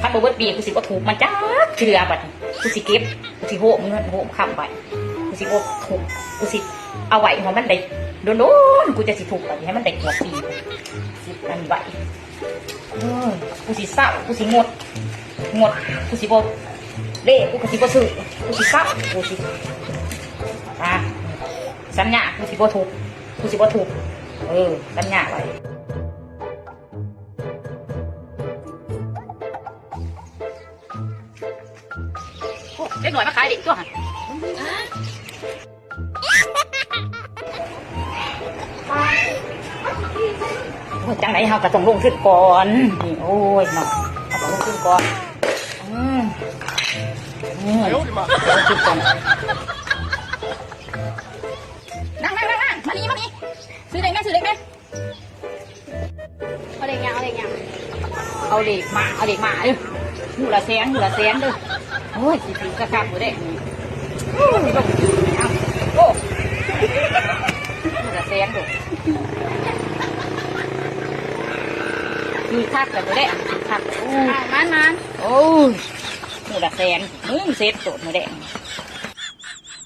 ຄັນບໍ່ເບິດປີ ກູຊິບໍ່ທຸບມັນຈັກເທື່ອ. ບັດນີ້ກູຊິເກັບ ກູຊິໂຮມເງິນໂຮມຄຳໄວ້ ກູຊິບໍ່ທຸບ ກູຊິເອົາໄວ້ໃຫ້ມັນໄດ້ດົນໆ ກູຈະຊິທຸບບັດນີ້ ໃຫ້ມັນໄດ້ກວດປີ ຊິອັນໄວ້. ເອີ ກູຊິເຊົາ ກູຊິງົດ ງົດ ກູຊິບໍ່ເລະ ກູກະຊິບໍ່ຊື້ ກູຊິເຊົາ ກູຊິ ອ່າ ສັນຍາ ກູຊິບໍ່ທຸບ ກູຊິບໍ່ທຸບ ເອີ ສັນຍາໄວ້. ໂອ້ ເດັກນ້ອຍມາຂາຍເດັກຕົວຫັ້ນ. ໂອ້ຍ ຈັ່ງໃດເຮົາກະຕ້ອງລົງທຶນກ່ອນນີ້. ໂອ້ຍເນາະ ເຮົາຕ້ອງລົງທຶນກ່ອນ. ອືມ ອືມ ລົງທຶນກ່ອນ. ນັ່ງໆໆໆ ມານີ້ ມານີ້ ຊື້ເດັກແດ່ ຊື້ເດັກແດ່. ເອົາເລກຫຍັງ ເອົາເລກຫຍັງ? ເອົາເລກໝາ ເອົາເລກໝາເດີ້. ຄູ່ລະແສນ ຄູ່ລະແສນເດີ້. ໂອ້ຍ ຊິຖືກຄັກໆບໍ່ເດ້ນີ້. ໂອ້ຍ ລົງທຶນນີ້ ເອົາ ໂອ້ ຄູ່ລະແສນເດີ້. ຖືກຄັກແລ້ວບໍ່ເດ້ ຖືກຄັກ. ໂອ້ຍ ມານໆ ໂອ້ຍ ຄູ່ລະແສນ. ມຶງເສັດໂຕດມື້ແລງ.